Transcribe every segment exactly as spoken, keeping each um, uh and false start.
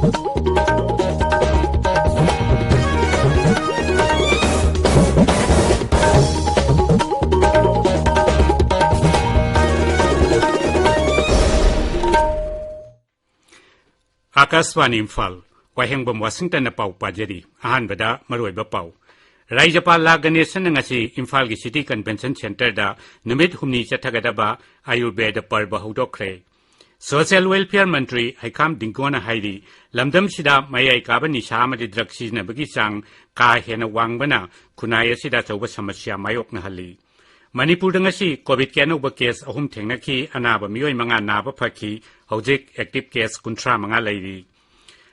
ꯑꯥꯀꯥꯁꯕꯥꯅꯤ ꯏꯝꯐꯥꯜ, ꯋꯥꯍꯦꯡꯕꯝ ꯋꯥꯁꯤꯡꯇꯟꯅ ꯄꯥꯎ ꯄꯥꯖꯔꯤ꯫ ꯑꯍꯥꯟꯕꯗ ꯃꯔꯨꯑꯣꯏꯕ ꯄꯥꯎ꯫ ꯔꯥꯖ꯭ꯌꯄꯥꯜ ꯂꯥ ꯒꯅꯦꯁꯟꯅ ꯉꯁꯤ ꯏꯝꯐꯥꯜꯒꯤ ꯁꯤꯇꯤ ꯀꯟꯚꯦꯟꯁꯟ ꯁꯦꯟꯇꯔꯗ ꯅꯨꯃꯤꯠ ꯍꯨꯝꯅꯤ ꯆꯠꯊꯒꯗꯕ ꯑꯥꯌꯨꯔꯕꯦꯗ ꯄꯔꯕ ꯍꯧꯗꯣꯛꯈ꯭ꯔꯦ꯫ ꯁꯣꯁꯤꯌꯦꯜ ꯋꯦꯜꯐꯤꯌꯔ ꯃꯟꯇ꯭ꯔꯤ ꯍꯩꯈꯥꯝ ꯗꯤꯡꯒꯣꯅ ꯍꯥꯏꯔꯤ, ꯂꯝꯗꯝꯁꯤꯗ ꯃꯌꯥꯏ ꯀꯥꯕ ꯅꯤꯁꯥ ꯑꯃꯗꯤ ꯗ꯭ꯔꯒ ꯁꯤꯖꯤꯟꯅꯕꯒꯤ ꯆꯥꯡ ꯀꯥ ꯍꯦꯟꯅ ꯋꯥꯡꯕꯅ ꯈꯨꯟꯅꯥꯏ ꯑꯁꯤꯗ ꯑꯆꯧꯕ ꯁꯃꯁ꯭ꯌꯥ ꯃꯥꯌꯣꯛꯅꯍꯜꯂꯤ꯫ ꯃꯅꯤꯄꯨꯔꯗ ꯉꯁꯤ ꯀꯣꯚꯤꯗꯀꯤ ꯑꯅꯧꯕ ꯀꯦꯁ ꯑꯍꯨꯝ ꯊꯦꯡꯅꯈꯤ, ꯑꯅꯥꯕ ꯃꯤꯑꯣꯏ ꯃꯉꯥ ꯅꯥꯕ ꯐꯈꯤ, ꯍꯧꯖꯤꯛ ꯑꯦꯛꯇꯤꯚ ꯀꯦꯁ ꯀꯨꯟꯊ꯭ꯔꯥ ꯃꯉꯥ ꯂꯩꯔꯤ꯫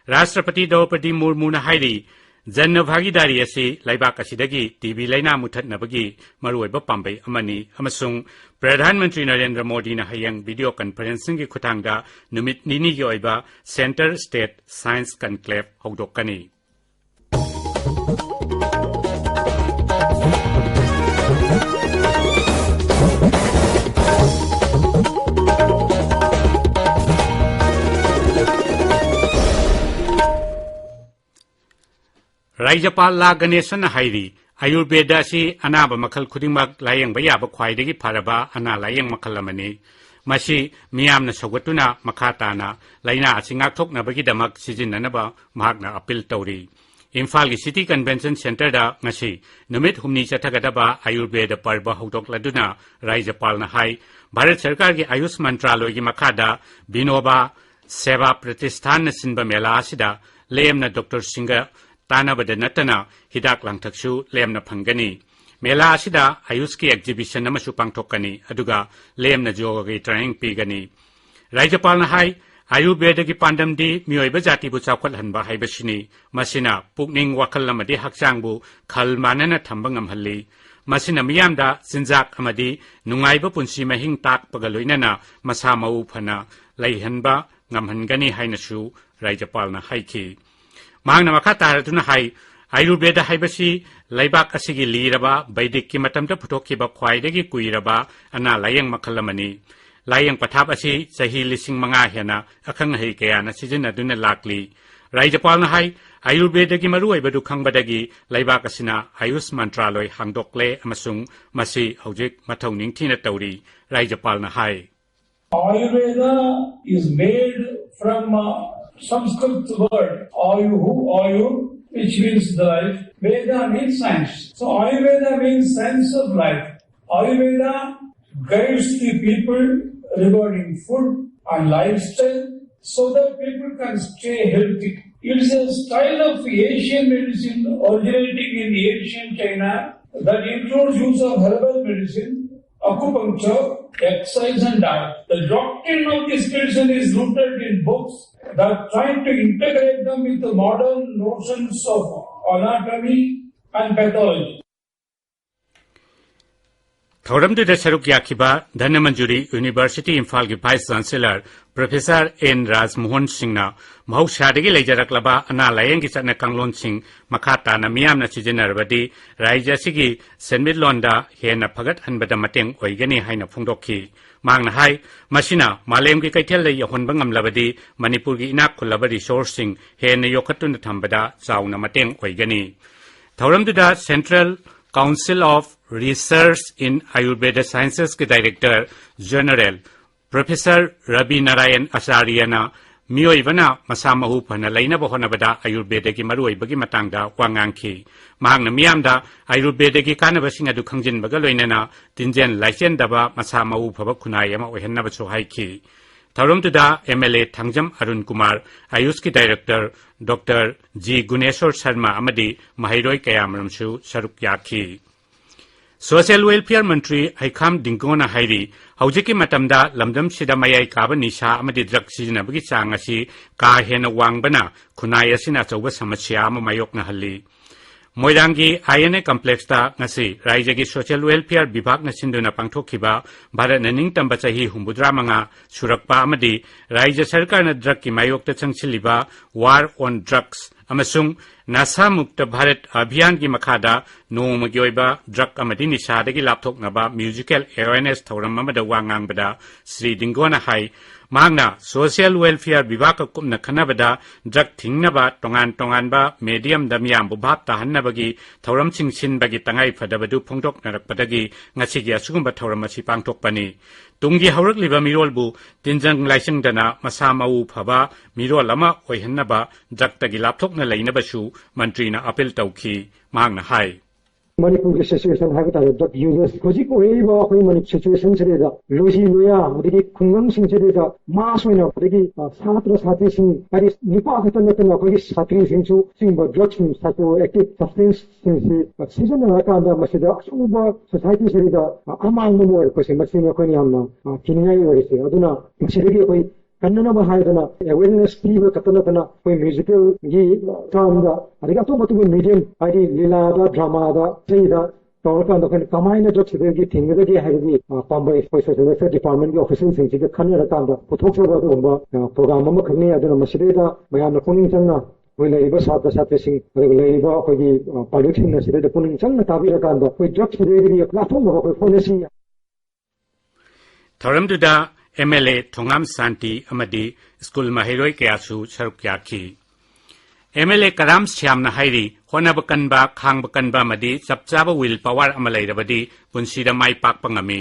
ꯔꯥꯁꯇ꯭ꯔꯄꯇꯤ ꯗ꯭ꯔꯧꯄꯗꯤ ꯃꯨꯔꯃꯨꯅ ꯍꯥꯏꯔꯤ, ꯖꯟ ꯚꯥꯒꯤꯗꯥꯔꯤ ꯑꯁꯤ ꯂꯩꯕꯥꯛ ꯑꯁꯤꯗꯒꯤ ꯇꯤ ꯕꯤ ꯂꯩꯅꯥ ꯃꯨꯊꯠꯅꯕꯒꯤ ꯃꯔꯨꯑꯣꯏꯕ ꯄꯥꯝꯕꯩ ꯑꯃꯅꯤ ꯑꯃꯁꯨꯡ ꯄ꯭ꯔꯙꯥꯟ ꯃꯟꯇ꯭ꯔꯤ ꯅꯔꯦꯟꯗ꯭ꯔ ꯃꯣꯗꯤꯅ ꯍꯌꯦꯡ ꯚꯤꯗꯤꯑꯣ ꯀꯟꯐꯔꯦꯟꯁꯤꯡꯒꯤ ꯈꯨꯠꯊꯥꯡꯗ ꯅꯨꯃꯤꯠ ꯅꯤꯅꯤꯒꯤ ꯑꯣꯏꯕ ꯁꯦꯟꯇꯔ ꯁ꯭ꯇꯦꯠ ꯁꯥꯏꯟꯁ ꯀꯟꯀ꯭ꯂꯦꯚ ꯍꯧꯗꯣꯛꯀꯅꯤ꯫ ꯔꯥꯖ꯭ꯌꯄꯥꯜ ꯂꯥ ꯒꯅꯦꯁꯟꯅ ꯍꯥꯏꯔꯤ, ꯑꯥꯌꯨꯔꯕꯦꯗ ꯑꯁꯤ ꯑꯅꯥꯕ ꯃꯈꯜ ꯈꯨꯗꯤꯡꯃꯛ ꯂꯥꯌꯦꯡꯕ ꯌꯥꯕ ꯈ꯭ꯋꯥꯏꯗꯒꯤ ꯐꯔꯕ ꯑꯅꯥ ꯂꯥꯌꯦꯡ ꯃꯈꯜ ꯑꯃꯅꯤ꯫ ꯃꯁꯤ ꯃꯤꯌꯥꯝꯅ ꯁꯧꯒꯠꯇꯨꯅ ꯃꯈꯥ ꯇꯥꯅ ꯂꯥꯏꯅꯥ ꯑꯁꯤ ꯉꯥꯛꯊꯣꯛꯅꯕꯒꯤꯗꯃꯛ ꯁꯤꯖꯤꯟꯅꯅꯕ ꯃꯍꯥꯛꯅ ꯑꯄꯤꯜ ꯇꯧꯔꯤ꯫ ꯏꯝꯐꯥꯜꯒꯤ ꯁꯤꯇꯤ ꯀꯟꯚꯦꯟꯁꯟ ꯁꯦꯟꯇꯔꯗ ꯉꯁꯤ ꯅꯨꯃꯤꯠ ꯍꯨꯝꯅꯤ ꯆꯠꯊꯒꯗꯕ ꯑꯥꯌꯨꯔꯕꯦꯗ ꯄꯔꯕ ꯍꯧꯗꯣꯛꯂꯗꯨꯅ ꯔꯥꯖ꯭ꯌꯄꯥꯜꯅ ꯍꯥꯏ, ꯚꯥꯔꯠ ꯁꯔꯀꯥꯔꯒꯤ ꯑꯌꯨꯁ ꯃꯟꯇ꯭ꯔꯥꯂꯣꯏꯒꯤ ꯃꯈꯥꯗ ꯕꯤꯅꯣꯕꯥ ꯁꯦꯕꯥ ꯄ꯭ꯔꯇꯤꯁꯊꯥꯟꯅ ꯁꯤꯟꯕ ꯃꯦꯂꯥ ꯑꯁꯤꯗ ꯂꯦꯝꯅ ꯗꯣꯛꯇꯔꯁꯤꯡꯒ ꯇꯥꯟꯅꯕꯗ ꯅꯠꯇꯅ ꯍꯤꯗꯥꯛ ꯂꯥꯡꯊꯛꯁꯨ ꯂꯦꯝꯅ ꯐꯪꯒꯅꯤ꯫ ꯃꯦꯂꯥ ꯑꯁꯤꯗ ꯑꯌꯨꯁꯀꯤ ꯑꯦꯛꯖꯤꯕꯤꯁꯟ ꯑꯃꯁꯨ ꯄꯥꯡꯊꯣꯛꯀꯅꯤ, ꯑꯗꯨꯒ ꯂꯦꯝꯅ ꯌꯣꯒꯒꯤ ꯇ꯭ꯔꯦꯅꯤꯡ ꯄꯤꯒꯅꯤ꯫ ꯔꯥꯖ꯭ꯌꯄꯥꯜꯅ ꯍꯥꯏ, ꯑꯥꯌꯨꯔꯕꯦꯗꯒꯤ ꯄꯥꯟꯗꯝꯗꯤ ꯃꯤꯑꯣꯏꯕ ꯖꯥꯇꯤꯕꯨ ꯆꯥꯎꯈꯠꯍꯟꯕ ꯍꯥꯏꯕꯁꯤꯅꯤ꯫ ꯃꯁꯤꯅ ꯄꯨꯛꯅꯤꯡ, ꯋꯥꯈꯜ ꯑꯃꯗꯤ ꯍꯛꯆꯥꯡꯕꯨ ꯈꯜ ꯃꯥꯟꯅꯅ ꯊꯝꯕ ꯉꯝꯍꯜꯂꯤ꯫ ꯃꯁꯤꯅ ꯃꯤꯌꯥꯝꯗ ꯆꯤꯟꯖꯥꯛ ꯑꯃꯗꯤ ꯅꯨꯡꯉꯥꯏꯕ ꯄꯨꯟꯁꯤ ꯃꯍꯤꯡ ꯇꯥꯛꯄꯒ ꯂꯣꯏꯅꯅ ꯃꯁꯥ ꯃꯎ ꯐꯅ ꯂꯩꯍꯟꯕ ꯉꯝꯍꯟꯒꯅꯤ ꯍꯥꯏꯅꯁꯨ ꯔꯥꯖ꯭ꯌꯄꯥꯜꯅ ꯍꯥꯏꯈꯤ꯫ ꯃꯍꯥꯛꯅ ꯃꯈꯥ ꯇꯥꯔꯗꯨꯅ ꯍꯥꯏ, ꯑꯥꯌꯨꯔꯕꯦꯗ ꯍꯥꯏꯕꯁꯤ ꯂꯩꯕꯥꯛ ꯑꯁꯤꯒꯤ ꯂꯤꯔꯕ ꯕꯩꯗꯤꯛꯀꯤ ꯃꯇꯝꯗ ꯄꯨꯊꯣꯛꯈꯤꯕ ꯈ꯭ꯋꯥꯏꯗꯒꯤ ꯀꯨꯏꯔꯕ ꯑꯅꯥ ꯂꯥꯌꯦꯡ ꯃꯈꯜ ꯑꯃꯅꯤ꯫ ꯂꯥꯌꯦꯡ ꯄꯊꯥꯞ ꯑꯁꯤ ꯆꯍꯤ ꯂꯤꯁꯤꯡ ꯃꯉꯥ ꯍꯦꯟꯅ ꯑꯈꯪ ꯑꯍꯩ ꯀꯌꯥꯅ ꯁꯤꯖꯤꯟꯅꯗꯨꯅ ꯂꯥꯛꯂꯤ꯫ ꯔꯥꯖ꯭ꯌꯄꯥꯜꯅ ꯍꯥꯏ, ꯑꯌꯨꯔꯕꯦꯗꯒꯤ ꯃꯔꯨꯑꯣꯏꯕꯗꯨ ꯈꯪꯕꯗꯒꯤ ꯂꯩꯕꯥꯛ ꯑꯁꯤꯅ ꯑꯌꯨꯁ ꯃꯟꯇ꯭ꯔꯥꯂꯣꯏ ꯍꯥꯡꯗꯣꯛꯂꯦ ꯑꯃꯁꯨꯡ ꯃꯁꯤ ꯍꯧꯖꯤꯛ ꯃꯊꯧ ꯅꯤꯡꯊꯤꯅ ꯇꯧꯔꯤ꯫ ꯔꯥꯖ꯭ꯌꯄꯥꯜꯅ ꯍꯥꯏ, Ayurveda is made from a Sanskrit word, Ayuhu, Ayu, which means life. Veda means science. So Ayurveda means science of life. Ayurveda guides the people regarding food and lifestyle so that people can stay healthy. It is a style of Asian medicine originating in ancient China that includes use of herbal medicine, acupuncture, exercise and diet. The doctrine of this medicine is rooted in books that try to integrate them with the modern notions of anatomy and pathology. ꯊꯧꯔꯝꯗꯨꯗ ꯁꯔꯨꯛ ꯌꯥꯈꯤꯕ Dhanamanjuri university ꯏꯝꯐꯥꯜꯒꯤ vice chancellor professor and ꯔꯥꯖꯃꯣꯍꯟ ꯁꯤꯡꯅ ꯃꯍꯧꯁꯥꯗꯒꯤ ꯂꯩꯖꯔꯛꯂꯕ ꯑꯅꯥ ꯂꯥꯌꯦꯡꯒꯤ ꯆꯠꯅ ꯀꯥꯡꯂꯣꯟꯁꯤꯡ ꯃꯈꯥ ꯇꯥꯅ ꯃꯤꯌꯥꯝꯅ ꯁꯤꯖꯤꯟꯅꯔꯕꯗꯤ ꯔꯥꯖ꯭ꯌ ꯑꯁꯤꯒꯤ ꯁꯦꯟꯃꯤꯠꯂꯣꯟꯗ ꯍꯦꯟꯅ ꯐꯒꯠꯍꯟꯕꯗ ꯃꯇꯦꯡ ꯑꯣꯏꯒꯅꯤ ꯍꯥꯏꯅ ꯐꯣꯡꯗꯣꯛꯈꯤ꯫ ꯃꯍꯥꯛꯅ ꯍꯥꯏ, ꯃꯁꯤꯅ ꯃꯥꯂꯦꯝꯒꯤ ꯀꯩꯊꯦꯜꯗ ꯌꯧꯍꯟꯕ ꯉꯝꯂꯕꯗꯤ ꯃꯅꯤꯄꯨꯔꯒꯤ ꯏꯅꯥꯛ ꯈꯨꯜꯂꯕ ꯔꯤꯁꯣꯔꯁꯁꯤꯡ ꯍꯦꯟꯅ ꯌꯣꯛꯈꯠꯇꯨꯅ ꯊꯝꯕꯗ ꯆꯥꯎꯅ ꯃꯇꯦꯡ ꯑꯣꯏꯒꯅꯤ꯫ ꯊꯧꯔꯝꯗꯨꯗ Central Council of Research in Ayurveda Sciences ꯀꯤ director general professor Rabi Narayan ꯑꯆꯥꯔꯌꯅ ꯃꯤꯑꯣꯏꯕꯅ ꯃꯁꯥ ꯃꯎ ꯐꯅ ꯂꯩꯅꯕ ꯍꯣꯠꯅꯕꯗ ꯑꯌꯨꯔꯕꯦꯗꯒꯤ ꯃꯔꯨꯑꯣꯏꯕꯒꯤ ꯃꯇꯥꯡꯗ ꯋꯥ ꯉꯥꯡꯈꯤ꯫ ꯃꯍꯥꯛꯅ ꯃꯤꯌꯥꯝꯗ ꯑꯌꯨꯔꯕꯦꯗꯒꯤ ꯀꯥꯟꯅꯕꯁꯤꯡ ꯑꯗꯨ ꯈꯪꯖꯤꯟꯕꯒ ꯂꯣꯏꯅꯅ ꯇꯤꯟꯖꯦꯟ ꯂꯥꯏꯆꯦꯟꯗꯕ ꯃꯁꯥ ꯃꯎ ꯐꯕ ꯈꯨꯟꯅꯥꯏ ꯑꯃ ꯑꯣꯏꯍꯟꯅꯕꯁꯨ ꯍꯥꯏꯈꯤ꯫ ꯊꯧꯔꯝꯗꯨꯗ M L A Thangjam Arun Kumar, ꯑꯌꯨꯁꯀꯤ director doctor G Guneshor Sharma ꯑꯃꯗꯤ ꯃꯍꯩꯔꯣꯏ ꯀꯌꯥꯃꯔꯨꯝꯁꯨ ꯁꯔꯨꯛ ꯌꯥꯈꯤ꯫ ꯁꯣꯁꯤꯌꯦꯜ ꯋꯦꯜꯐꯤꯌꯔ ꯃꯟꯇ꯭ꯔꯤ ꯍꯩꯈꯥꯝ ꯗꯤꯡꯒꯣꯅ ꯍꯥꯏꯔꯤ, ꯍꯧꯖꯤꯛꯀꯤ ꯃꯇꯝꯗ ꯂꯝꯗꯝꯁꯤꯗ ꯃꯌꯥꯏ ꯀꯥꯕ ꯅꯤꯁꯥ ꯑꯃꯗꯤ ꯗ꯭ꯔꯒ ꯁꯤꯖꯤꯟꯅꯕꯒꯤ ꯆꯥꯡ ꯑꯁꯤ ꯀꯥ ꯍꯦꯟꯅ ꯋꯥꯡꯕꯅ ꯈꯨꯟꯅꯥꯏ ꯑꯁꯤꯅ ꯑꯆꯧꯕ ꯁꯃꯁ꯭ꯌꯥ ꯑꯃ ꯃꯥꯌꯣꯛꯅꯍꯜꯂꯤ꯫ ꯃꯣꯏꯔꯥꯡꯒꯤ ꯑꯥꯏ ꯑꯦꯟ ꯑꯦ ꯀꯝꯄ꯭ꯂꯦꯛꯁꯇ ꯉꯁꯤ ꯔꯥꯏꯖ꯭ꯌꯒꯤ ꯁꯣꯁꯤꯌꯦꯜ ꯋꯦꯜꯐꯤꯌꯔ ꯕꯤꯚꯥꯒꯅ ꯁꯤꯟꯗꯨꯅ ꯄꯥꯡꯊꯣꯛꯈꯤꯕ ꯚꯥꯔꯠꯅ ꯅꯤꯡꯇꯝꯕ ꯆꯍꯤ ꯍꯨꯝꯐꯨꯇꯔꯥ ꯃꯉꯥ ꯁꯨꯔꯛꯄ ꯑꯃꯗꯤ ꯔꯥꯏꯖ꯭ꯌ ꯁꯔꯀꯥꯔꯅ ꯗ꯭ꯔꯒꯀꯤ ꯃꯥꯌꯣꯛꯇ ꯆꯪꯁꯤꯜꯂꯤꯕ War on Drugs ꯑꯃꯁꯨꯡ ꯅꯁꯥ ꯃꯨꯛꯇ ꯚꯥꯔꯠ ꯑꯚꯤꯌꯥꯟꯒꯤ ꯃꯈꯥꯗ ꯅꯣꯡꯃꯒꯤ ꯑꯣꯏꯕ drug ꯑꯃꯗꯤ ꯅꯤꯁꯥꯗꯒꯤ ꯂꯥꯞꯊꯣꯛꯅꯕ musical awareness ꯊꯧꯔꯝ ꯑꯃꯗ ꯋꯥ ꯉꯥꯡꯕꯗ ꯁ꯭ꯔꯤ ꯗꯤꯡꯒꯣꯅ ꯍꯥꯏ, ꯃꯍꯥꯛꯅ social welfare ꯕꯤꯚꯥꯒꯀ ꯀꯨꯞꯅ ꯈꯟꯅꯕꯗ drug ꯊꯤꯡꯅꯕ ꯇꯣꯉꯥꯟ ꯇꯣꯉꯥꯟꯕ mediumꯗ ꯃꯤꯌꯥꯝꯕꯨ ꯚꯥꯞ ꯇꯥꯍꯟꯅꯕꯒꯤ ꯊꯧꯔꯝꯁꯤꯡ ꯁꯤꯟꯕꯒꯤ ꯇꯉꯥꯏ ꯐꯗꯕꯗꯨ ꯐꯣꯡꯗꯣꯛꯅꯔꯛꯄꯗꯒꯤ ꯉꯁꯤꯒꯤ ꯑꯁꯤꯒꯨꯝꯕ ꯊꯧꯔꯝ ꯑꯁꯤ ꯄꯥꯡꯊꯣꯛꯄꯅꯤ꯫ ꯇꯨꯡꯒꯤ ꯍꯧꯔꯛꯂꯤꯕ ꯃꯤꯔꯣꯜꯕꯨ ꯇꯤꯟꯖꯪ ꯂꯥꯏꯁꯪꯗꯅ ꯃꯁꯥ ꯃꯎ ꯐꯕ ꯃꯤꯔꯣꯜ ꯑꯃ ꯑꯣꯏꯍꯟꯅꯕ drugꯇꯒꯤ ꯂꯥꯞꯊꯣꯛꯅ ꯂꯩꯅꯕꯁꯨ ꯃꯟꯇ꯭ꯔꯤꯅ appeal ꯇꯧꯈꯤ꯫ ꯃꯍꯥꯛꯅ ꯍꯥꯏ, ꯃꯅꯤꯄꯨꯔꯒꯤ situation ꯍꯥꯏꯕ ꯇꯥꯔꯦ, drug users ꯍꯧꯖꯤꯛ ꯑꯣꯏꯔꯤꯕ ꯑꯩꯈꯣꯏ ꯃꯅꯤꯄꯨꯔ situationꯁꯤꯗꯩꯗ ꯂꯣꯏꯁꯤ ꯂꯣꯌꯥ ꯑꯗꯒꯤ ꯈꯨꯡꯒꯪꯁꯤꯡꯁꯤꯗꯩꯗ mass ꯑꯣꯏꯅ ꯑꯗꯒꯤ, ꯑ, ꯁꯥꯇ꯭ꯔ ꯁꯥꯇ꯭ꯔꯤꯁꯤꯡ, ꯍꯥꯏꯗꯤ ꯅꯨꯄꯥ ꯈꯛꯇ ꯅꯠꯇꯅ ꯑꯩꯈꯣꯏꯒꯤ ꯁꯥꯇ꯭ꯔꯤꯁꯤꯡꯁꯨ ꯁꯤꯒꯨꯝꯕ drugꯁꯤꯡ, psychoactive substanceꯁꯤꯡꯁꯤ ꯁꯤꯖꯤꯟꯅꯔꯀꯥꯟꯗ ꯃꯁꯤꯗ ꯑꯆꯧꯕ societyꯁꯤꯗꯩꯗ, ꯑ, ꯑꯃꯥꯡꯕ ꯑꯃ ꯑꯣꯏꯔꯛꯄꯁꯦ ꯃꯁꯤꯅꯤ ꯑꯩꯈꯣꯏꯅ ꯌꯥꯝꯅ, ꯑ, ꯀꯤꯅꯤꯡꯉꯥꯏ ꯑꯣꯏꯔꯤꯁꯦ꯫ ꯑꯗꯨꯅ ꯃꯁꯤꯗꯒꯤ ꯑꯩꯈꯣꯏ ꯀꯟꯅꯅꯕ ꯍꯥꯏꯗꯅ awareness ꯄꯤꯕ ꯈꯛꯇ ꯅꯠꯇꯅ ꯑꯩꯈꯣꯏ musicalꯒꯤ termꯗ ꯑꯗꯒꯤ ꯑꯇꯣꯞ ꯑꯇꯣꯞꯄ medium ꯍꯥꯏꯗꯤ ꯂꯤꯂꯥꯗ, dramaꯗ, ꯏꯁꯩꯗ ꯇꯧꯔꯀꯥꯟꯗ ꯑꯩꯈꯣꯏꯅ ꯀꯃꯥꯏꯅ drugꯁꯤꯗꯒꯤ ꯊꯤꯡꯒꯗꯒꯦ ꯍꯥꯏꯕꯒꯤ, ꯑ, ꯄꯥꯝꯕꯩ ꯑꯩꯈꯣꯏ social welfare departmentꯀꯤ officialꯁꯤꯡꯁꯤꯒ ꯈꯟꯅꯔꯀꯥꯟꯗ ꯄꯨꯊꯣꯛꯆꯕ ꯑꯗꯨꯒꯨꯝꯕ, ꯑ, program ꯑꯃꯈꯛꯅꯤ꯫ ꯑꯗꯨꯅ ꯃꯁꯤꯗꯩꯗ ꯃꯌꯥꯝꯅ ꯄꯨꯛꯅꯤꯡ ꯆꯪꯅ ꯑꯩꯈꯣꯏ ꯂꯩꯔꯤꯕ ꯁꯥꯇ꯭ꯔ ꯁꯥꯇ꯭ꯔꯤꯁꯤꯡ ꯑꯗꯨꯒ ꯂꯩꯔꯤꯕ ꯑꯩꯈꯣꯏꯒꯤ, ꯑ, publicꯁꯤꯡꯅ ꯁꯤꯗꯩꯗ ꯄꯨꯛꯅꯤꯡ ꯆꯪꯅ ꯇꯥꯕꯤꯔꯀꯥꯟꯗ ꯑꯩꯈꯣꯏ drugꯁꯤꯗꯒꯤ ꯂꯥꯞꯊꯣꯛꯅꯕ ꯑꯩꯈꯣꯏ ꯍꯣꯠꯅꯁꯤ꯫ ꯊꯧꯔꯝꯗꯨꯗ MLA ꯊꯣꯉꯥꯝ ꯁꯥꯟꯇꯤ ꯑꯃꯗꯤ ꯁ꯭ꯀꯨꯜ ꯃꯍꯩꯔꯣꯏ ꯀꯌꯥꯁꯨ ꯁꯔꯨꯛ ꯌꯥꯈꯤ꯫ MLA ꯀꯔꯥꯝ ꯁ꯭ꯌꯥꯝꯅ ꯍꯥꯏꯔꯤ, ꯍꯣꯠꯅꯕ ꯀꯟꯕ, ꯈꯥꯡꯕ ꯀꯟꯕ ꯑꯃꯗꯤ ꯆꯞ ꯆꯥꯕ will power ꯑꯃ ꯂꯩꯔꯕꯗꯤ ꯄꯨꯟꯁꯤꯗ ꯃꯥꯏ ꯄꯥꯛꯄ ꯉꯝꯃꯤ꯫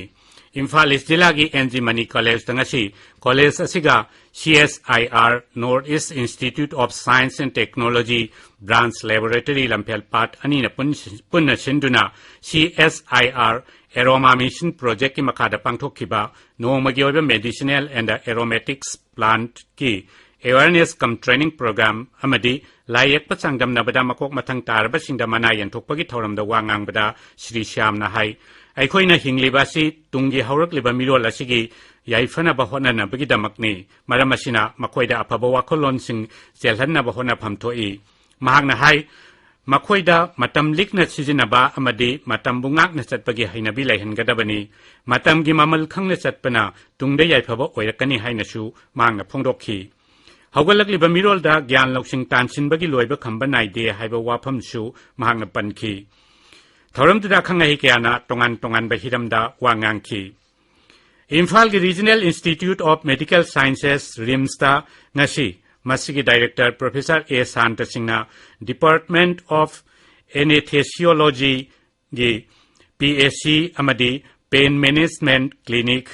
ꯏꯝꯐꯥꯜ ꯏꯁ ꯖꯤꯂꯥꯒꯤ ꯑꯦꯟ ꯖꯤ ꯃꯅꯤ ꯀꯣꯂꯦꯖꯇ ꯉꯁꯤ ꯀꯣꯂꯦꯖ ꯑꯁꯤꯒ C S I R, North East Institute of Science and Technology Branch Laboratory ꯂꯝꯐꯦꯜ ꯄꯥꯠ ꯑꯅꯤꯅ ꯄꯨꯟ-, ꯄꯨꯟꯅ ꯁꯤꯟꯗꯨꯅ C S I R Aroma Mission Projectꯀꯤ ꯃꯈꯥꯗ ꯄꯥꯡꯊꯣꯛꯈꯤꯕ ꯅꯣꯡꯃꯒꯤ ꯑꯣꯏꯕ medicinal and aromatics plantꯀꯤ awareness cum training program ꯑꯃꯗꯤ ꯂꯥꯏ ꯌꯦꯛꯄ ꯆꯥꯡꯗꯝꯅꯕꯗ ꯃꯀꯣꯛ ꯃꯊꯪ ꯇꯥꯔꯕꯁꯤꯡꯗ ꯃꯅꯥ ꯌꯦꯟꯊꯣꯛꯄꯒꯤ ꯊꯧꯔꯝꯗ ꯋꯥ ꯉꯥꯡꯕꯗ ꯁ꯭ꯔꯤ ꯁ꯭ꯌꯥꯝꯅ ꯍꯥꯏ, ꯑꯩꯈꯣꯏꯅ ꯍꯤꯡꯂꯤꯕ ꯑꯁꯤ ꯇꯨꯡꯒꯤ ꯍꯧꯔꯛꯂꯤꯕ ꯃꯤꯔꯣꯜ ꯑꯁꯤꯒꯤ ꯌꯥꯏꯐꯅꯕ ꯍꯣꯠꯅꯅꯕꯒꯤꯗꯃꯛꯅꯤ꯫ ꯃꯔꯝ ꯑꯁꯤꯅ ꯃꯈꯣꯏꯗ ꯑꯐꯕ ꯋꯥꯈꯜꯂꯣꯟꯁꯤꯡ ꯆꯦꯜꯍꯟꯅꯕ ꯍꯣꯠꯅꯐꯝ ꯊꯣꯛꯏ꯫ ꯃꯍꯥꯛꯅ ꯍꯥꯏ, ꯃꯈꯣꯏꯗ ꯃꯇꯝ ꯂꯤꯛꯅ ꯁꯤꯖꯤꯟꯅꯕ ꯑꯃꯗꯤ ꯃꯇꯝꯕꯨ ꯉꯥꯛꯅ ꯆꯠꯄꯒꯤ ꯍꯩꯅꯕꯤ ꯂꯩꯍꯟꯒꯗꯕꯅꯤ꯫ ꯃꯇꯝꯒꯤ ꯃꯃꯜ ꯈꯪꯅ ꯆꯠꯄꯅ ꯇꯨꯡꯗ ꯌꯥꯏꯐꯕ ꯑꯣꯏꯔꯛꯀꯅꯤ ꯍꯥꯏꯅꯁꯨ ꯃꯍꯥꯛꯅ ꯐꯣꯡꯗꯣꯛꯈꯤ꯫ ꯍꯧꯒꯠꯂꯛꯂꯤꯕ ꯃꯤꯔꯣꯜꯗ ꯒ꯭ꯌꯥꯟ ꯂꯧꯁꯤꯡ ꯇꯥꯟꯁꯤꯟꯕꯒꯤ ꯂꯣꯏꯕ ꯈꯝꯕ ꯅꯥꯏꯗꯦ ꯍꯥꯏꯕ ꯋꯥꯐꯝꯁꯨ ꯃꯍꯥꯛꯅ ꯄꯟꯈꯤ꯫ ꯊꯧꯔꯝꯗꯨꯗ ꯑꯈꯪ ꯑꯍꯩ ꯀꯌꯥꯅ ꯇꯣꯉꯥꯟ ꯇꯣꯉꯥꯟꯕ ꯍꯤꯔꯝꯗ ꯋꯥ ꯉꯥꯡꯈꯤ꯫ ꯏꯝꯐꯥꯜꯒꯤ Regional Institute of Medical Sciences, ꯔꯤꯝꯁꯇ ꯉꯁꯤ ꯃꯁꯤꯒꯤ director Professor ꯑꯦ ꯁꯥꯟꯇ ꯁꯤꯡꯅ Department of Anesthesiology ꯒꯤ P A C ꯑꯃꯗꯤ Pain Management Clinic,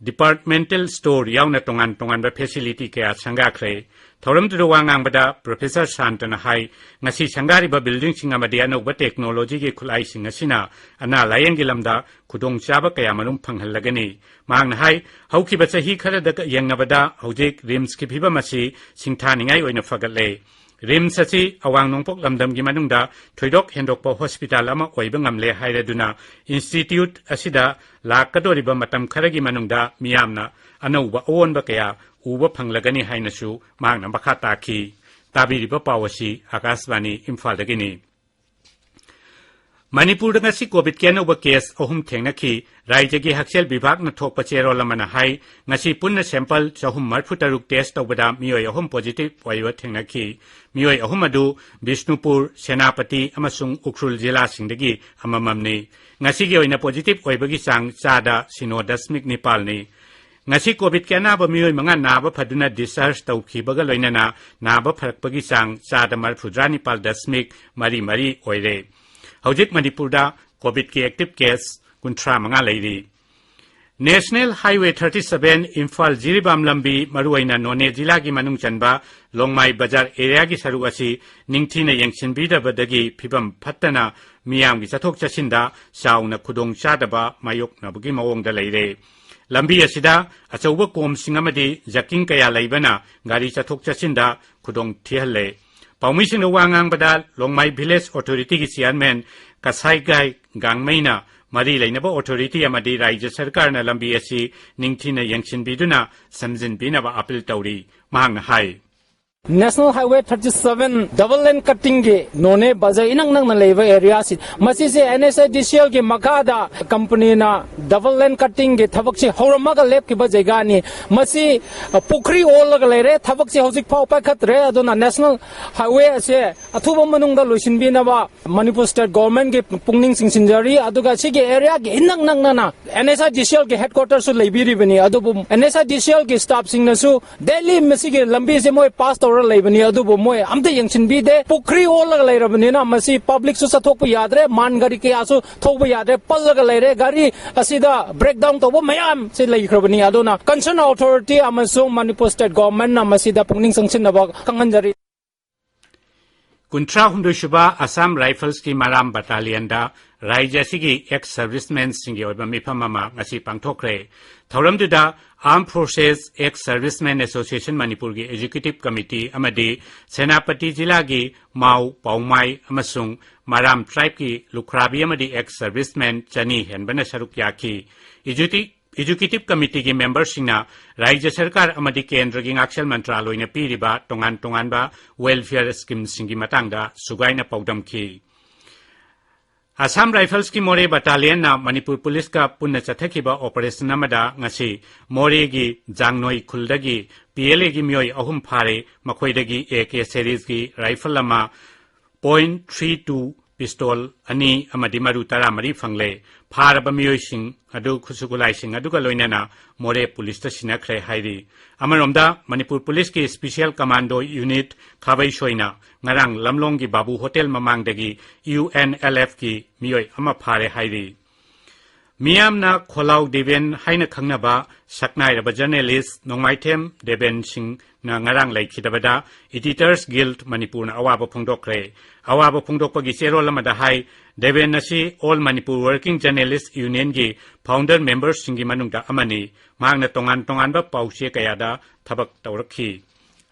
Departmental Store ꯌꯥꯎꯅ ꯇꯣꯉꯥꯟ ꯇꯣꯉꯥꯟꯕ facility ꯀꯌꯥ ꯁꯪꯒꯥꯈ꯭ꯔꯦ꯫ ꯊꯧꯔꯝꯗꯨꯗ ꯋꯥ ꯉꯥꯡꯕꯗ Professor ꯁꯥꯟꯇꯅ ꯍꯥꯏ, ꯉꯁꯤ ꯁꯪꯒꯥꯔꯤꯕ buildingꯁꯤꯡ ꯑꯃꯗꯤ ꯑꯅꯧꯕ technologyꯒꯤ ꯈꯨꯠꯂꯥꯏꯁꯤꯡ ꯑꯁꯤꯅ ꯑꯅꯥ ꯂꯥꯌꯦꯡꯒꯤ ꯂꯝꯗ ꯈꯨꯗꯣꯡꯆꯥꯕ ꯀꯌꯥꯃꯔꯨꯝ ꯐꯪꯍꯜꯂꯒꯅꯤ꯫ ꯃꯍꯥꯛꯅ ꯍꯥꯏ, ꯍꯧꯈꯤꯕ ꯆꯍꯤ ꯈꯔꯗ ꯌꯦꯡꯅꯕꯗ ꯍꯧꯖꯤꯛ ꯔꯤꯝꯁꯀꯤ ꯐꯤꯕꯝ ꯑꯁꯤ ꯁꯤꯡꯊꯥꯅꯤꯡꯉꯥꯏ ꯑꯣꯏꯅ ꯐꯒꯠꯂꯦ꯫ ꯔꯤꯝꯁ ꯑꯁꯤ ꯑꯋꯥꯡ ꯅꯣꯡꯄꯣꯛ ꯂꯝꯗꯝꯒꯤ ꯃꯅꯨꯡꯗ ꯊꯣꯏꯗꯣꯛ ꯍꯦꯟꯗꯣꯛꯄ hospital ꯑꯃ ꯑꯣꯏꯕ ꯉꯝꯂꯦ ꯍꯥꯏꯔꯗꯨꯅ institute ꯑꯁꯤꯗ ꯂꯥꯛꯀꯗꯧꯔꯤꯕ ꯃꯇꯝ ꯈꯔꯒꯤ ꯃꯅꯨꯡꯗ ꯃꯤꯌꯥꯝꯅ ꯑꯅꯧꯕ ꯑꯑꯣꯟꯕ ꯀꯌꯥ ꯎꯕ ꯐꯪꯂꯒꯅꯤ ꯍꯥꯏꯅꯁꯨ ꯃꯍꯥꯛꯅ ꯃꯈꯥ ꯇꯥꯈꯤ꯫ ꯇꯥꯕꯤꯔꯤꯕ ꯄꯥꯎ ꯑꯁꯤ ꯑꯀꯥꯁꯕꯥꯅꯤ ꯏꯝꯐꯥꯜꯗꯒꯤꯅꯤ꯫ ꯃꯅꯤꯄꯨꯔꯗ ꯉꯁꯤ COVID-ꯀꯤ ꯑꯅꯧꯕ case ꯑꯍꯨꯝ ꯊꯦꯡꯅꯈꯤ꯫ ꯔꯥꯖ꯭ꯌꯒꯤ ꯍꯛꯁꯦꯜ ꯕꯤꯚꯥꯒꯅ ꯊꯣꯛꯄ ꯆꯦꯔꯣꯜ ꯑꯃꯅ ꯍꯥꯏ, ꯉꯁꯤ ꯄꯨꯟꯅ sample ꯆꯍꯨꯝ ꯃꯔꯤꯐꯨ ꯇꯔꯨꯛ test ꯇꯧꯕꯗ ꯃꯤꯑꯣꯏ ꯑꯍꯨꯝ positive ꯑꯣꯏꯕ ꯊꯦꯡꯅꯈꯤ꯫ ꯃꯤꯑꯣꯏ ꯑꯍꯨꯝ ꯑꯗꯨ ꯕꯤꯁꯅꯨꯄꯨꯔ, ꯁꯦꯅꯥꯄꯇꯤ ꯑꯃꯁꯨꯡ ꯎꯈ꯭ꯔꯨꯜ ꯖꯤꯂꯥꯁꯤꯡꯗꯒꯤ ꯑꯃꯃꯝꯅꯤ꯫ ꯉꯁꯤꯒꯤ ꯑꯣꯏꯅ positive ꯑꯣꯏꯕꯒꯤ ꯆꯥꯡ ꯆꯥꯗ ꯁꯤꯅꯣ ꯗꯁꯃꯤꯛ ꯅꯤꯄꯥꯜꯅꯤ꯫ ꯉꯁꯤ COVID-ꯀꯤ ꯑꯅꯥꯕ ꯃꯤꯑꯣꯏ ꯃꯉꯥ ꯅꯥꯕ ꯐꯗꯨꯅ discharge ꯇꯧꯈꯤꯕꯒ ꯂꯣꯏꯅꯅ ꯅꯥꯕ ꯐꯔꯛꯄꯒꯤ ꯆꯥꯡ ꯆꯥꯗ ꯃꯔꯤꯐꯨꯇꯔꯥ ꯅꯤꯄꯥꯜ ꯗꯁꯃꯤꯛ ꯃꯔꯤ ꯃꯔꯤ ꯑꯣꯏꯔꯦ꯫ ꯍꯧꯖꯤꯛ ꯃꯅꯤꯄꯨꯔꯗ COVID-ꯀꯤ active case ꯀꯨꯟꯊ꯭ꯔꯥ ꯃꯉꯥ ꯂꯩꯔꯤ꯫ National Highway thirty seven Imphal Jiribam ꯂꯝꯕꯤ, ꯃꯔꯨꯑꯣꯏꯅ ꯅꯣꯅꯦ ꯖꯤꯂꯥꯒꯤ ꯃꯅꯨꯡ ꯆꯟꯕ ꯂꯣꯡꯃꯥꯏ ꯕꯖꯥꯔ areaꯒꯤ ꯁꯔꯨꯛ ꯑꯁꯤ ꯅꯤꯡꯊꯤꯅ ꯌꯦꯡꯁꯤꯟꯕꯤꯗꯕꯗꯒꯤ ꯐꯤꯕꯝ ꯐꯠꯇꯅ ꯃꯤꯌꯥꯝꯒꯤ ꯆꯠꯊꯣꯛ ꯆꯠꯁꯤꯟꯗ ꯆꯥꯎꯅ ꯈꯨꯗꯣꯡ ꯆꯥꯗꯕ ꯃꯥꯌꯣꯛꯅꯕꯒꯤ ꯃꯑꯣꯡꯗ ꯂꯩꯔꯦ꯫ ꯂꯝꯕꯤ ꯑꯁꯤꯗ ꯑꯆꯧꯕ ꯀꯣꯝꯁꯤꯡ ꯑꯃꯗꯤ ꯖꯀꯤꯡ ꯀꯌꯥ ꯂꯩꯕꯅ ꯒꯥꯔꯤ ꯆꯠꯊꯣꯛ ꯆꯠꯁꯤꯟꯗ ꯈꯨꯗꯣꯡ ꯊꯤꯍꯜꯂꯦ꯫ ꯄꯥꯎꯃꯤꯁꯤꯡꯅ ꯋꯥ ꯉꯥꯡꯕꯗ ꯂꯣꯡꯃꯥꯏ village authorityꯒꯤ chairman ꯀꯁꯥꯏꯒꯥꯏ ꯒꯥꯡꯃꯩꯅ ꯃꯔꯤ ꯂꯩꯅꯕ authority ꯑꯃꯗꯤ ꯔꯥꯖ꯭ꯌ ꯁꯔꯀꯥꯔꯅ ꯂꯝꯕꯤ ꯑꯁꯤ ꯅꯤꯡꯊꯤꯅ ꯌꯦꯡꯁꯤꯟꯕꯤꯗꯨꯅ ꯁꯦꯝꯖꯤꯟꯕꯤꯅꯕ appeal ꯇꯧꯔꯤ꯫ ꯃꯍꯥꯛꯅ ꯍꯥꯏ, National Highway thirty seven double lane cutting ꯒꯤ ꯅꯣꯅꯦ ꯕꯖꯥꯔ ꯏꯅꯛ ꯅꯛꯅ ꯂꯩꯕ area ꯁꯤ, ꯃꯁꯤꯁꯦ N H I D C L ꯒꯤ ꯃꯈꯥꯗ company ꯅ double lane cutting ꯒꯤ ꯊꯕꯛꯁꯤ ꯍꯧꯔꯝꯃꯒ ꯂꯦꯞꯈꯤꯕ ꯖꯒꯥꯅꯤ꯫ ꯃꯁꯤ, ꯑ, ꯄꯨꯈ꯭ꯔꯤ ꯑꯣꯜꯂꯒ ꯂꯩꯔꯦ꯫ ꯊꯕꯛꯁꯤ ꯍꯧꯖꯤꯛ ꯐꯥꯎ ꯄꯥꯏꯈꯠꯇ꯭ꯔꯦ꯫ ꯑꯗꯨꯅ National Highway ꯑꯁꯦ ꯑꯊꯨꯕ ꯃꯅꯨꯡꯗ ꯂꯣꯏꯁꯤꯟꯕꯤꯅꯕ Manipur State Government ꯀꯤ ꯄꯨꯛꯅꯤꯡ ꯆꯤꯡꯁꯤꯟꯖꯔꯤ꯫ ꯑꯗꯨꯒ ꯁꯤꯒꯤ area ꯒꯤ ꯏꯅꯛ ꯅꯛꯅꯅ N H I D C L ꯒꯤ headquarters ꯁꯨ ꯂꯩꯕꯤꯔꯤꯕꯅꯤ꯫ ꯑꯗꯨꯕꯨ N H I D C L ꯒꯤ staff ꯁꯤꯡꯅꯁꯨ daily ꯃꯁꯤꯒꯤ ꯂꯝꯕꯤꯁꯦ ꯃꯣꯏ pass ꯇꯧꯔ ꯂꯩꯕꯅꯤ, ꯑꯗꯨꯕꯨ ꯃꯣꯏ ꯑꯝꯇ ꯌꯦꯡꯁꯤꯟꯕꯤꯗꯦ꯫ ꯄꯨꯈ꯭ꯔꯤ ꯑꯣꯜꯂꯒ ꯂꯩꯔꯕꯅꯤꯅ ꯃꯁꯤ public ꯁꯨ ꯆꯠꯊꯣꯛꯄ ꯌꯥꯗ꯭ꯔꯦ, ꯃꯥꯟ ꯒꯥꯔꯤ ꯀꯌꯥꯁꯨ ꯊꯧꯕ ꯌꯥꯗ꯭ꯔꯦ, ꯄꯜꯂꯒ ꯂꯩꯔꯦ꯫ ꯒꯥꯔꯤ ꯑꯁꯤꯗ breakdown ꯇꯧꯕ ꯃꯌꯥꯝ ꯁꯤ ꯂꯩꯈ꯭ꯔꯕꯅꯤ꯫ ꯑꯗꯨꯅ concern authority ꯑꯃꯁꯨꯡ Manipur State Government ꯅ ꯃꯁꯤꯗ ꯄꯨꯛꯅꯤꯡ ꯆꯪꯁꯤꯟꯅꯕ ꯈꯪꯍꯟꯖꯔꯤ꯫ ꯀꯨꯟꯊ꯭ꯔꯥ ꯍꯨꯝꯗꯣꯏ ꯁꯨꯕ ꯑꯁꯥꯝ ꯔꯥꯏꯐꯜꯁꯀꯤ ꯃꯔꯥꯝ ꯕꯇꯥꯂꯤꯌꯟꯗ ꯔꯥꯏꯖ꯭ꯌ ꯑꯁꯤꯒꯤ ex servicemenꯁꯤꯡꯒꯤ ꯑꯣꯏꯕ ꯃꯤꯐꯝ ꯑꯃ ꯉꯁꯤ ꯄꯥꯡꯊꯣꯛꯈ꯭ꯔꯦ꯫ ꯊꯧꯔꯝꯗꯨꯗ Armed Forces Ex Servicemen Association ꯃꯅꯤꯄꯨꯔꯒꯤ executive committee ꯑꯃꯗꯤ ꯁꯦꯅꯥꯄꯇꯤ ꯖꯤꯂꯥꯒꯤ ꯃꯥꯎ, ꯄꯥꯎꯃꯥꯏ ꯑꯃꯁꯨꯡ ꯃꯔꯥꯝ tribeꯀꯤ ꯂꯨꯈ꯭ꯔꯥꯕꯤ ꯑꯃꯗꯤ ex servicemen ꯆꯅꯤ ꯍꯦꯟꯕꯅ ꯁꯔꯨꯛ ꯌꯥꯈꯤ꯫ Executive Executive Committeeꯒꯤ memberꯁꯤꯡꯅ ꯔꯥꯏꯖ꯭ꯌ ꯁꯔꯀꯥꯔ ꯑꯃꯗꯤ ꯀꯦꯟꯗ꯭ꯔꯒꯤ ꯉꯥꯛꯁꯦꯜ ꯃꯟꯇ꯭ꯔꯥꯂꯣꯏꯅ ꯄꯤꯔꯤꯕ ꯇꯣꯉꯥꯟ ꯇꯣꯉꯥꯟꯕ welfare schemeꯁꯤꯡꯒꯤ ꯃꯇꯥꯡꯗ ꯁꯨꯒꯥꯏꯅ ꯄꯥꯎꯗꯝꯈꯤ꯫ ꯑꯁꯥꯝ ꯔꯥꯏꯐꯜꯁꯀꯤ ꯃꯣꯔꯦ ꯕꯇꯥꯂꯤꯌꯟꯅ ꯃꯅꯤꯄꯨꯔ ꯄꯨꯂꯤꯁꯀ ꯄꯨꯟꯅ ꯆꯠꯊꯈꯤꯕ operation ꯑꯃꯗ ꯉꯁꯤ ꯃꯣꯔꯦꯒꯤ ꯖꯥꯡꯅꯣꯏ ꯈꯨꯜꯗꯒꯤ PLAꯒꯤ ꯃꯤꯑꯣꯏ ꯑꯍꯨꯝ ꯐꯥꯔꯦ꯫ ꯃꯈꯣꯏꯗꯒꯤ AK serieꯁꯀꯤ rifle ꯑꯃ, point three two pistol ꯑꯅꯤ ꯑꯃꯗꯤ ꯃꯔꯨ ꯇꯔꯥꯃꯔꯤ ꯐꯪꯂꯦ꯫ ꯐꯥꯔꯕ ꯃꯤꯑꯣꯏꯁꯤꯡ ꯑꯗꯨ ꯈꯨꯠꯁꯨ ꯈꯨꯠꯂꯥꯏꯁꯤꯡ ꯑꯗꯨꯒ ꯂꯣꯏꯅꯅ ꯃꯣꯔꯦ ꯄꯨꯂꯤꯁꯇ ꯁꯤꯟꯅꯈ꯭ꯔꯦ ꯍꯥꯏꯔꯤ꯫ ꯑꯃꯔꯣꯝꯗ, ꯃꯅꯤꯄꯨꯔ ꯄꯨꯂꯤꯁꯀꯤ special commando unit ꯈꯥꯕꯩꯁꯣꯏꯅ ꯉꯔꯥꯡ ꯂꯝꯂꯣꯡꯒꯤ ꯕꯥꯕꯨ ꯍꯣꯇꯦꯜ ꯃꯃꯥꯡꯗꯒꯤ UNLFꯀꯤ ꯃꯤꯑꯣꯏ ꯑꯃ ꯐꯥꯔꯦ ꯍꯥꯏꯔꯤ꯫ ꯃꯤꯌꯥꯝꯅ ꯈꯣꯂꯥꯎ ꯗꯦꯕꯦꯟ ꯍꯥꯏꯅ ꯈꯪꯅꯕ ꯁꯛꯅꯥꯏꯔꯕ journalist ꯅꯣꯡꯃꯥꯏꯊꯦꯝ ꯗꯦꯕꯦꯟ ꯁꯤꯡꯅ ꯉꯔꯥꯡ ꯂꯩꯈꯤꯗꯕꯗ Editors Guild ꯃꯅꯤꯄꯨꯔꯅ ꯑꯋꯥꯕ ꯐꯣꯡꯗꯣꯛꯈ꯭ꯔꯦ꯫ ꯑꯋꯥꯕ ꯐꯣꯡꯗꯣꯛꯄꯒꯤ ꯆꯦꯔꯣꯜ ꯑꯃꯗ ꯍꯥꯏ, ꯗꯦꯕꯦꯟ ꯑꯁꯤ All Manipur Working Journalist Unionꯒꯤ founder memberꯁꯤꯡꯒꯤ ꯃꯅꯨꯡꯗ ꯑꯃꯅꯤ꯫ ꯃꯍꯥꯛꯅ ꯇꯣꯉꯥꯟ ꯇꯣꯉꯥꯟꯕ ꯄꯥꯎꯆꯦ ꯀꯌꯥꯗ ꯊꯕꯛ ꯇꯧꯔꯛꯈꯤ꯫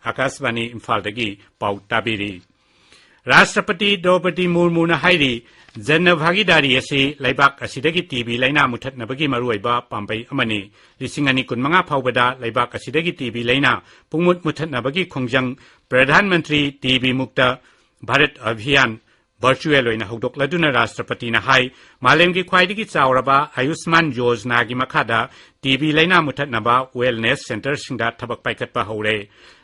ꯑꯀꯥꯁꯕꯥꯅꯤ ꯏꯝꯐꯥꯜꯗꯒꯤ ꯄꯥꯎ ꯇꯥꯕꯤꯔꯤ꯫ ꯔꯥꯁꯇ꯭ꯔꯄꯇꯤ ꯗ꯭ꯔꯧꯄꯗꯤ ꯃꯨꯔꯃꯨꯅ ꯍꯥꯏꯔꯤ, ꯖꯟ ꯚꯥꯒꯤꯗꯥꯔꯤ ꯑꯁꯤ ꯂꯩꯕꯥꯛ ꯑꯁꯤꯗꯒꯤ ꯇꯤꯕꯤ ꯂꯥꯏꯅꯥ ꯃꯨꯊꯠꯅꯕꯒꯤ ꯃꯔꯨꯑꯣꯏꯕ ꯄꯥꯝꯕꯩ ꯑꯃꯅꯤ꯫ ꯂꯤꯁꯤꯡ ꯑꯅꯤ ꯀꯨꯟꯃꯉꯥ ꯐꯥꯎꯕꯗ ꯂꯩꯕꯥꯛ ꯑꯁꯤꯗꯒꯤ ꯇꯤꯕꯤ ꯂꯥꯏꯅꯥ ꯄꯨꯡꯃꯨꯠ ꯃꯨꯊꯠꯅꯕꯒꯤ ꯈꯣꯡꯖꯪ ꯄ꯭ꯔꯙꯥꯟ ꯃꯟꯇ꯭ꯔꯤ ꯇꯤꯕꯤ ꯃꯨꯛꯇ ꯚꯥꯔꯠ ꯑꯚꯤꯌꯥꯟ ꯚꯔꯆꯨꯑꯦꯜ ꯑꯣꯏꯅ ꯍꯧꯗꯣꯛꯂꯗꯨꯅ ꯔꯥꯁꯇ꯭ꯔꯄꯇꯤꯅ ꯍꯥꯏ, ꯃꯥꯂꯦꯝꯒꯤ ꯈ꯭ꯋꯥꯏꯗꯒꯤ ꯆꯥꯎꯔꯕ ꯑꯌꯨꯁꯃꯥꯟ ꯌꯣꯖꯅꯥꯒꯤ ꯃꯈꯥꯗ ꯇꯤꯕꯤ ꯂꯥꯏꯅꯥ ꯃꯨꯊꯠꯅꯕ ꯋꯦꯜꯅꯦꯁ ꯁꯦꯟꯇꯔꯁꯤꯡꯗ ꯊꯕꯛ ꯄꯥꯏꯈꯠꯄ ꯍꯧꯔꯦ꯫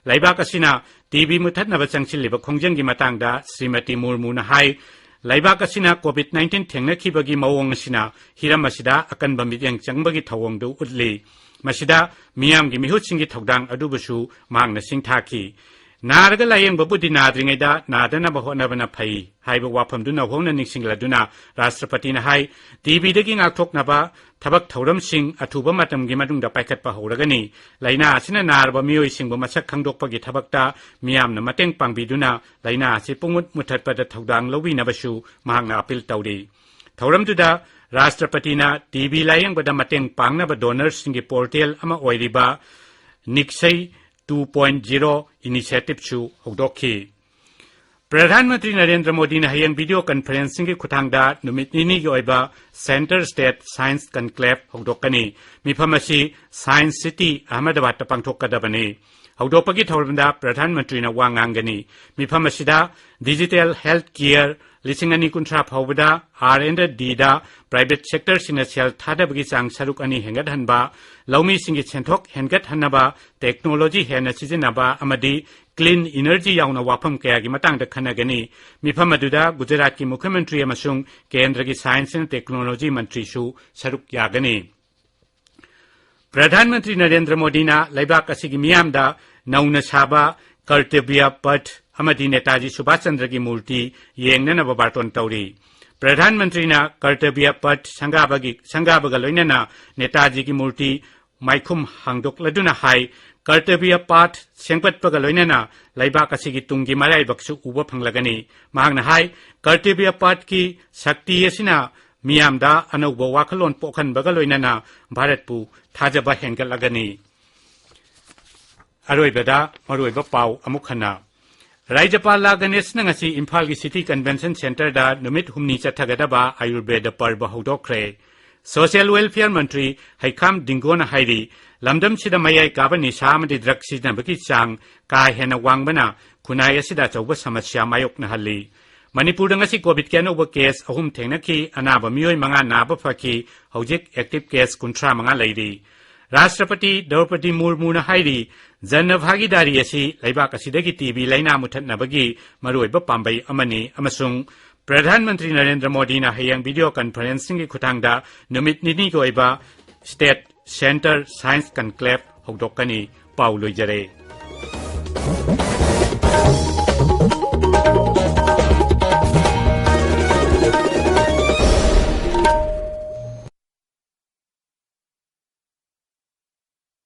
ꯂꯩꯕꯥꯛ ꯑꯁꯤꯅ ꯇꯤꯕꯤ ꯃꯨꯊꯠꯅꯕ ꯆꯪꯁꯤꯜꯂꯤꯕ ꯈꯣꯡꯖꯪꯒꯤ ꯃꯇꯥꯡꯗ ꯁ꯭ꯔꯤꯃꯇꯤ ꯃꯨꯔꯃꯨꯅ ꯍꯥꯏ, ꯂꯩꯕꯥꯛ ꯑꯁꯤꯅ ꯀꯣꯚꯤꯗ ꯅꯥꯏꯟꯇꯤꯟ ꯊꯦꯡꯅꯈꯤꯕꯒꯤ ꯃꯑꯣꯡ ꯑꯁꯤꯅ ꯍꯤꯔꯝ ꯑꯁꯤꯗ ꯑꯀꯟꯕ ꯃꯤꯠꯌꯦꯡ ꯆꯪꯕꯒꯤ ꯊꯧꯑꯣꯡꯗꯨ ꯎꯠꯂꯤ꯫ ꯃꯁꯤꯗ ꯃꯤꯌꯥꯝꯒꯤ ꯃꯤꯍꯨꯠꯁꯤꯡꯒꯤ ꯊꯧꯗꯥꯡ ꯑꯗꯨꯕꯨꯁꯨ ꯃꯍꯥꯛꯅ ꯁꯤꯡꯊꯥꯈꯤ꯫ ꯅꯥꯔꯒ ꯂꯥꯌꯦꯡꯕꯕꯨꯗꯤ ꯅꯥꯗ꯭ꯔꯤꯉꯩꯗ ꯅꯥꯗꯅꯕ ꯍꯣꯠꯅꯕꯅ ꯐꯩ ꯍꯥꯏꯕ ꯋꯥꯐꯝꯗꯨ ꯅꯧꯍꯧꯅ ꯅꯤꯡꯁꯤꯡꯂꯗꯨꯅ ꯔꯥꯁꯇ꯭ꯔꯄꯇꯤꯅ ꯍꯥꯏ, ꯇꯤꯕꯤꯗꯒꯤ ꯉꯥꯛꯊꯣꯛꯅꯕ ꯊꯕꯛ ꯊꯧꯔꯝꯁꯤꯡ ꯑꯊꯨꯕ ꯃꯇꯝꯒꯤ ꯃꯅꯨꯡꯗ ꯄꯥꯏꯈꯠꯄ ꯍꯧꯔꯒꯅꯤ꯫ ꯂꯥꯏꯅꯥ ꯑꯁꯤꯅ ꯅꯥꯔꯕ ꯃꯤꯑꯣꯏꯁꯤꯡꯕꯨ ꯃꯁꯛ ꯈꯪꯗꯣꯛꯄꯒꯤ ꯊꯕꯛꯇ ꯃꯤꯌꯥꯝꯅ ꯃꯇꯦꯡ ꯄꯥꯡꯕꯤꯗꯨꯅ ꯂꯥꯏꯅꯥ ꯑꯁꯤ ꯄꯨꯡꯃꯨꯠ ꯃꯨꯊꯠꯄꯗ ꯊꯧꯗꯥꯡ ꯂꯧꯕꯤꯅꯕꯁꯨ ꯃꯍꯥꯛꯅ ꯑꯥꯄꯤꯜ ꯇꯧꯔꯤ꯫ ꯊꯧꯔꯝꯗꯨꯗ ꯔꯥꯁꯇ꯭ꯔꯄꯇꯤꯅ ꯇꯤꯕꯤ ꯂꯥꯌꯦꯡꯕꯗ ꯃꯇꯦꯡ ꯄꯥꯡꯅꯕ ꯗꯣꯅꯔꯁꯤꯡꯒꯤ ꯄꯣꯔꯇꯦꯜ ꯑꯃ ꯑꯣꯏꯔꯤꯕ ꯅꯤꯛꯁꯩ ꯇꯨ ꯄꯣꯏꯟꯠ ꯖꯤꯔꯣ ꯏꯅꯤꯁꯤꯌꯦꯇꯤꯚꯁꯨ ꯍꯧꯗꯣꯛꯈꯤ꯫ ꯄ꯭ꯔꯙꯥꯟ ꯃꯟꯇ꯭ꯔꯤ ꯅꯔꯦꯟꯗ꯭ꯔ ꯃꯣꯗꯤꯅ ꯍꯌꯦꯡ ꯚꯤꯗꯤꯑꯣ ꯀꯟꯐꯔꯦꯟꯁꯤꯡꯒꯤ ꯈꯨꯠꯊꯥꯡꯗ ꯅꯨꯃꯤꯠ ꯅꯤꯅꯤꯒꯤ ꯑꯣꯏꯕ ꯁꯦꯟꯇꯔ ꯁ꯭ꯇꯦꯠ ꯁꯥꯏꯟꯁ ꯀꯟꯀ꯭ꯂꯦꯚ ꯍꯧꯗꯣꯛꯀꯅꯤ꯫ ꯃꯤꯐꯝ ꯑꯁꯤ ꯁꯥꯏꯟꯁ ꯁꯤꯇꯤ ꯑꯍꯃꯗꯕꯥꯗꯇ ꯄꯥꯡꯊꯣꯛꯀꯗꯕꯅꯤ꯫ ꯍꯧꯗꯣꯛꯄꯒꯤ ꯊꯧꯔꯝꯗ ꯄ꯭ꯔꯙꯥꯟ ꯃꯟꯇ꯭ꯔꯤꯅ ꯋꯥ ꯉꯥꯡꯒꯅꯤ꯫ ꯃꯤꯐꯝ ꯑꯁꯤꯗ ꯗꯤꯖꯤꯇꯦꯜ ꯍꯦꯜꯊ ꯀꯦꯌꯔ, ꯂꯤꯁꯤꯡ ꯑꯅꯤ ꯀꯨꯟꯊ꯭ꯔꯥ ꯐꯥꯎꯕꯗ ꯑꯥꯔ ꯑꯦꯟ ꯗꯤꯗ ꯄ꯭ꯔꯥꯏꯚꯦꯠ ꯁꯦꯛꯇꯔꯁꯤꯡꯅ ꯁꯦꯜ ꯊꯥꯗꯕꯒꯤ ꯆꯥꯡ ꯁꯔꯨꯛ ꯑꯅꯤ ꯍꯦꯟꯒꯠꯍꯟꯕ, ꯂꯧꯃꯤꯁꯤꯡꯒꯤ ꯁꯦꯟꯊꯣꯛ ꯍꯦꯟꯒꯠꯍꯟꯅꯕ ꯇꯦꯛꯅꯣꯂꯣꯖꯤ ꯍꯦꯟꯅ ꯁꯤꯖꯤꯟꯅꯕ ꯑꯃꯗꯤ ꯀ꯭ꯂꯤꯟ ꯏꯅꯔꯖꯤ ꯌꯥꯎꯅ ꯋꯥꯐꯝ ꯀꯌꯥꯒꯤ ꯃꯇꯥꯡꯗ ꯈꯟꯅꯒꯅꯤ꯫ ꯃꯤꯐꯝ ꯑꯗꯨꯗ ꯒꯨꯖꯔꯥꯠꯀꯤ ꯃꯨꯈ꯭ꯌ ꯃꯟꯇ꯭ꯔꯤ ꯑꯃꯁꯨꯡ ꯀꯦꯟꯗ꯭ꯔꯒꯤ ꯁꯥꯏꯟꯁ ꯑꯦꯟ ꯇꯦꯛꯅꯣꯂꯣꯖꯤ ꯃꯟꯇ꯭ꯔꯤꯁꯨ ꯁꯔꯨꯛ ꯌꯥꯒꯅꯤ꯫ ꯄ꯭ꯔꯙꯥꯟ ꯃꯟꯇ꯭ꯔꯤ ꯅꯔꯦꯟꯗ꯭ꯔ ꯃꯣꯗꯤꯅ ꯂꯩꯕꯥꯛ ꯑꯁꯤꯒꯤ ꯃꯤꯌꯥꯝꯗ ꯅꯧꯅ ꯁꯥꯕ ꯀꯔꯇꯕ꯭ꯌ ꯄꯊ ꯑꯃꯗꯤ ꯅꯦꯇꯥꯖꯤ ꯁꯨꯚꯥꯁ ꯆꯟꯗ꯭ꯔꯒꯤ ꯃꯨꯔꯇꯤ ꯌꯦꯡꯅꯅꯕ ꯕꯥꯔꯇꯣꯟ ꯇꯧꯔꯤ꯫ ꯄ꯭ꯔꯙꯥꯟ ꯃꯟꯇ꯭ꯔꯤꯅ ꯀꯔꯇꯕ꯭ꯌ ꯄꯊ ꯁꯪꯒꯥꯕꯒꯤ, ꯁꯪꯒꯥꯕꯒ ꯂꯣꯏꯅꯅ ꯅꯦꯇꯥꯖꯤꯒꯤ ꯃꯨꯔꯇꯤ ꯃꯥꯏꯈꯨꯝ ꯍꯥꯡꯗꯣꯛꯂꯗꯨꯅ ꯍꯥꯏ, ꯀꯔꯇꯕ꯭ꯌ ꯄꯊ ꯁꯦꯝꯒꯠꯄꯒ ꯂꯣꯏꯅꯅ ꯂꯩꯕꯥꯛ ꯑꯁꯤꯒꯤ ꯇꯨꯡꯒꯤ ꯃꯔꯥꯏꯕꯛꯁꯨ ꯎꯕ ꯐꯪꯂꯒꯅꯤ꯫ ꯃꯍꯥꯛꯅ ꯍꯥꯏ, ꯀꯔꯇꯕ꯭ꯌ ꯄꯊꯀꯤ ꯁꯛꯇꯤ ꯑꯁꯤꯅ ꯃꯤꯌꯥꯝꯗ ꯑꯅꯧꯕ ꯋꯥꯈꯜꯂꯣꯟ ꯄꯣꯛꯍꯟꯕꯒ ꯂꯣꯏꯅꯅ ꯚꯥꯔꯠꯄꯨ ꯊꯥꯖꯕ ꯍꯦꯟꯒꯠꯂꯒꯅꯤ꯫ ꯑꯔꯣꯏꯕꯗ ꯃꯔꯨꯑꯣꯏꯕ ꯄꯥꯎ ꯑꯃꯨꯛ ꯍꯟꯅ꯫ ꯔꯥꯖ꯭ꯌꯄꯥꯜ ꯂꯥ ꯒꯅꯦꯁꯅ ꯉꯁꯤ ꯏꯝꯐꯥꯜꯒꯤ ꯁꯤꯇꯤ ꯀꯟꯚꯦꯟꯁꯟ ꯁꯦꯟꯇꯔꯗ ꯅꯨꯃꯤꯠ ꯍꯨꯝꯅꯤ ꯆꯠꯊꯒꯗꯕ ꯑꯥꯌꯨꯔꯕꯦꯗ ꯄꯔꯕ ꯍꯧꯗꯣꯛꯈ꯭ꯔꯦ꯫ ꯁꯣꯁꯤꯌꯦꯜ ꯋꯦꯜꯐꯤꯌꯔ ꯃꯟꯇ꯭ꯔꯤ ꯍꯩꯈꯥꯝ ꯗꯤꯡꯒꯣꯅ ꯍꯥꯏꯔꯤ, ꯂꯝꯗꯝꯁꯤꯗ ꯃꯌꯥꯏ ꯀꯥꯕ ꯅꯤꯁꯥ ꯑꯃꯗꯤ ꯗ꯭ꯔꯒ ꯁꯤꯖꯤꯟꯅꯕꯒꯤ ꯆꯥꯡ ꯀꯥ ꯍꯦꯟꯅ ꯋꯥꯡꯕꯅ ꯈꯨꯟꯅꯥꯏ ꯑꯁꯤꯗ ꯑꯆꯧꯕ ꯁꯃꯁ꯭ꯌꯥ ꯃꯥꯌꯣꯛꯅꯍꯜꯂꯤ꯫ ꯃꯅꯤꯄꯨꯔꯗ ꯉꯁꯤ ꯀꯣꯚꯤꯗꯀꯤ ꯑꯅꯧꯕ ꯀꯦꯁ ꯑꯍꯨꯝ ꯊꯦꯡꯅꯈꯤ, ꯑꯅꯥꯕ ꯃꯤꯑꯣꯏ ꯃꯉꯥ ꯅꯥꯕ ꯐꯈꯤ, ꯍꯧꯖꯤꯛ ꯑꯦꯛꯇꯤꯚ ꯀꯦꯁ ꯀꯨꯟꯊ꯭ꯔꯥ ꯃꯉꯥ ꯂꯩꯔꯤ꯫ ꯔꯥꯁꯇ꯭ꯔꯄꯇꯤ ꯗ꯭ꯔꯧꯄꯗꯤ ꯃꯨꯔꯃꯨꯅ ꯍꯥꯏꯔꯤ, ꯖꯟ ꯚꯥꯒꯤꯗꯥꯔꯤ ꯑꯁꯤ ꯂꯩꯕꯥꯛ ꯑꯁꯤꯗꯒꯤ ꯇꯤ ꯕꯤ ꯂꯥꯏꯅꯥ ꯃꯨꯊꯠꯅꯕꯒꯤ ꯃꯔꯨꯑꯣꯏꯕ ꯄꯥꯝꯕꯩ ꯑꯃꯅꯤ ꯑꯃꯁꯨꯡ ꯄ꯭ꯔꯙꯥꯟ ꯃꯟꯇ꯭ꯔꯤ ꯅꯔꯦꯟꯗ꯭ꯔ ꯃꯣꯗꯤꯅ ꯍꯌꯦꯡ ꯚꯤꯗꯤꯑꯣ ꯀꯟꯐꯔꯦꯟꯁꯤꯡꯒꯤ ꯈꯨꯠꯊꯥꯡꯗ ꯅꯨꯃꯤꯠ ꯅꯤꯅꯤꯒꯤ ꯑꯣꯏꯕ ꯁ꯭ꯇꯦꯠ ꯁꯦꯟꯇꯔ ꯁꯥꯏꯟꯁ ꯀꯟꯀ꯭ꯂꯦꯚ ꯍꯧꯗꯣꯛꯀꯅꯤ꯫ ꯄꯥꯎ ꯂꯣꯏꯖꯔꯦ꯫